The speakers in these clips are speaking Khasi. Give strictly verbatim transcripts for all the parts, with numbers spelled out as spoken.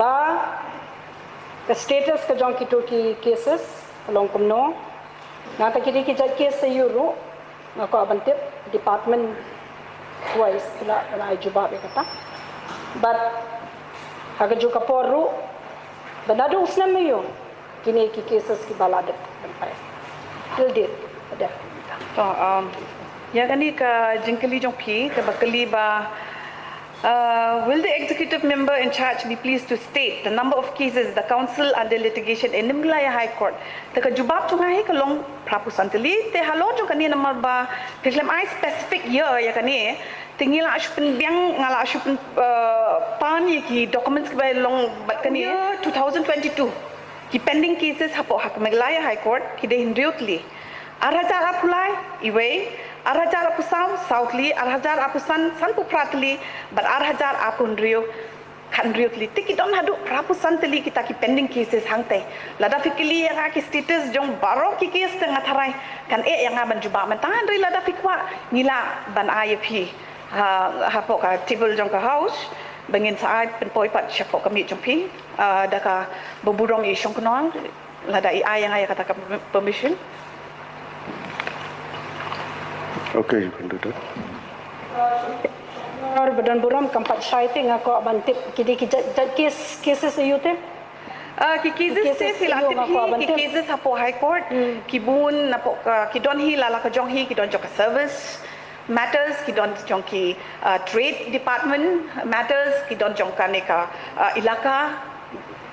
Ba ka status ka jong kito ki cases ka long kumno. Nangta ki dei ki jait case sa ïoh ruh nga kwah ban tip department wise ki la ban ai jubab ïa kata. But ha ka juh ka por ruh ba naduh u snem ïoh kine ki cases ki ba la dep ban pait. Till date ba dep. To, um, ïa kane ka jingkylli jong phi kaba kylli ba Uh, will the executive member in charge be pleased to state the number of cases the council under litigation in Meghalaya High Court? Te ka jubab jong nga hi ka long phra phew san tylli, te halor jong kane namar ba phi khlem ai specific ïa ïa kane, te ngi la shu pynbiang, nga la shu pyn uh, pan ïa ki documents kiba long bad kane. Ïa two thousand twenty-two ki pending cases hapoh ha ka Meghalaya High Court ki dei hynriew tylli. Ar hajar arphew lai, iwei, ar hajar arphew saw, saw tylli, ar hajar arphew san, sanphew phra tylli, bad ar hajar arphew hynriew, khathynriew tylli. Te ki don haduh phra phew san tylli kita ki pending cases hangtei. Lada phi kylli ïa nga ki status jong baroh ki case te nga tharai kan eh ïa nga ban jubab mynta, hynrei lada phi kwah ngi lah ban ai ïa phi ha, hapoh ka table jong ka House ba ngin sa ai pynpoi pat shapoh ka miej jong phi, ah, da kaba burom i Shongknor. Lada i ai ïa nga ïa kata ka permission. Okay, you can do that. Or ba don burom kam pat shai te nga kwah ban tip ki dei ki jait, jait case, cases aïu te? Ah, ki cases, cases te phi la aïu tip nga hi, kwah ban tip. Ki cases hapoh High Court, hmm, ki bun napoh ka, ki don hi la la ka jong hi, ki don jong ka service matters, ki don jong ki, uh, trade department matters, ki don jong kane ka, uh, ilaka.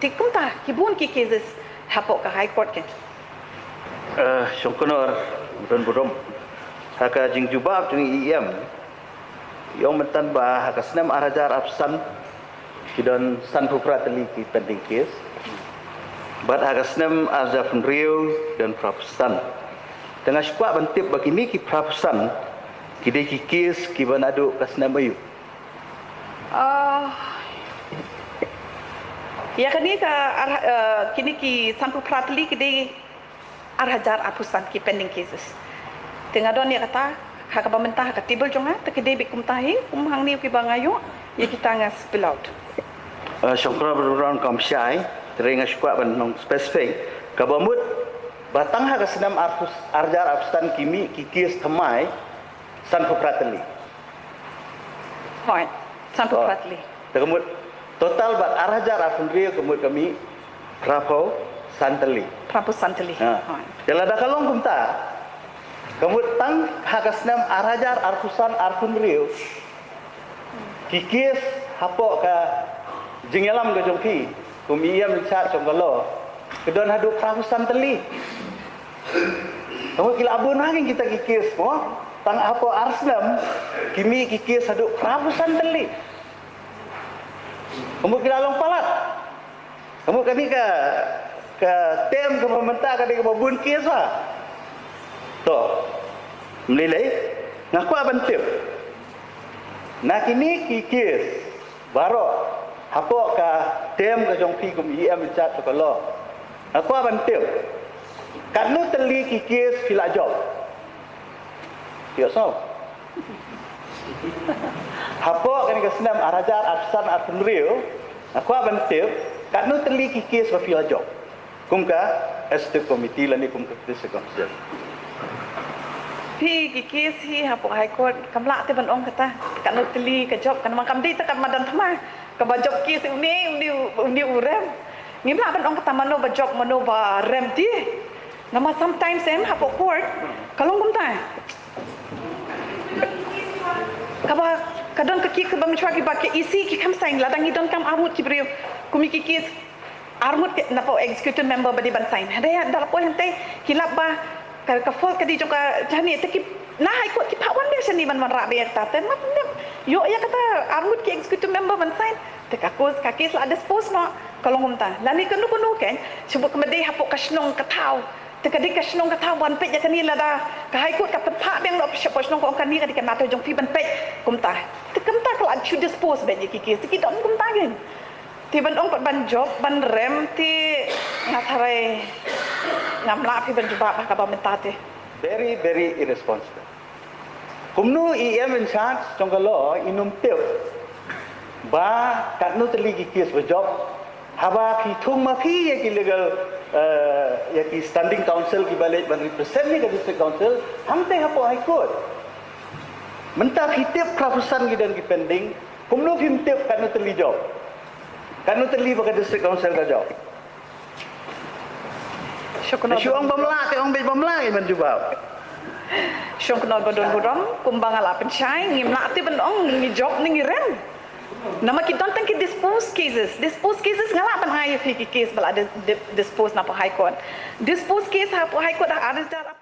Te kumta ki bun ki cases hapoh ka High Court. Ken uh, Shongknor, don burom ha ka jingjubab jong i E M. Ïong myntan ba ha ka snem ar hajar arphew san ki don sanphew phra tylli ki pending case. Bad ha ka snem ar hajar hynriew ki don phra phew san. Te nga shu kwah ban tip ba kine ki phra phew san ki dei ki case kiba naduh ka snem aïu? Ah, ïa kane ka ar, eh, kine ki sanphew phra tylli ki dei ar hajar arphew san ki pending cases. Te nga don ïa kata ha kaba mynta ha ka table jong nga, te ki dei beit kumta hi, kum hangne kiba nga ïoh ïa kita nga spell out. Eh, Shongknor, ba don burom kam shai, te nga shu kwah ban ong specific, kaba mut ba tang ha ka snem arphew, ar hajar arphew san ki mih ki case thymmai sanphew phra tylli. Hooid, sanphew phra tylli. Te ka mut total bad ar hajar arphew hynriew ka mut ka mih phra phew san tylli. Phra phew san tylli. Ha. Hooid. Te lada ka long kumta, ka mut tang ha ka snem ar hajar arphew san arphew hynriew ki case hapoh ka jingïalam ka jong phi kum i E M in charge jong ka law, ki don haduh phra phew san tylli. Tangba ki la bun ha kita ki case mo, tang hapoh ar snem ki mih ki case haduh phra phew san tylli. Kumba ki la long palat. Kumba kane ka, ka term kaba mynta ka dei kaba bun case ba. To. Mlilei, nga kwah ban tip. Na kine ki case baroh hapoh ka term ka jong phi kum E M in charge ka law, nga kwah ban tip, katno tylli ki case phi la jop? Ïoh sngewbha. Hapoh kane ka snem ar hajar arphew san arphew hynriew, nga kwah ban tip, katno tylli ki case ba phi la jop kum ka executive committee lane kum ka district council? Phi, ki case hi hapoh High Court kam lah te ban ong kata katno tylli ka jop, kan ma kam dei te kat madan thma kaba jop case une, une, une u rem. Ngim lah ban ong kata mano ba jop mano ba rem te. Namar sometimes em hapoh court ka long kumta. Kaba ka don ka case kaba mynshwa kiba ka E C ki kham sign, lada ngi donkam arngut ki briew, kum ki case arngut ki napoh executive member ba dei ban sign. Hynrei da la poi hangtei ki lap ba ka, ka fault ka dei jong ka jane, te ki na High Court ki phah wan de shane ban wanrah ba ïa kata. Te ma ïoh ïa kata arngut ki executive member ban sign, te ka case, ka case la dispose noh, ka long kumta. Lane kano kano kein, shu bud ka ma dei hapoh ka shnong ka thaw. Te ka dei ka shnong ka thaw ban peit ïa kane, lada ka High Court ka pynphah biang noh shapoh shnong ka ong kane ka dei ka matter jong phi ban peit kumta. Te kumta ka la shu dispose beit ïa ki case, te ki don kumta kein. Te ban ong pat ban jop ban rem te nga tharai ngam lah phi ban jubab ha kaba mynta te. Very, very irresponsible. Kumno E M in charge jong ka law in ym tip ba katno tylli ki case ba jop Haba phi thung ma phi ïa ki legal, eh, ïa ki standing counsel kiba leit ban represent ïa ka district council hangtei hapoh High Court. Mynta phi tip phra phew san ki don ki pending, kumno phim tip katno tylli jop? Katno tylli ba ka district council ka jop? Shu kynnoh, shu ong bym lah, te ong beit bym lah, i ban jubab. Shu kynnoh ba don burom, kumba nga la pynshai, ngim lah te ban ong ngi jop ne ngi rem. Namar ki don tang ki dispose cases. Dispose cases nga lah ban ai ïa phi ki case ba la di-, di-, dispose na hapoh High Court. Dispose case hapoh High Court ha ar hajar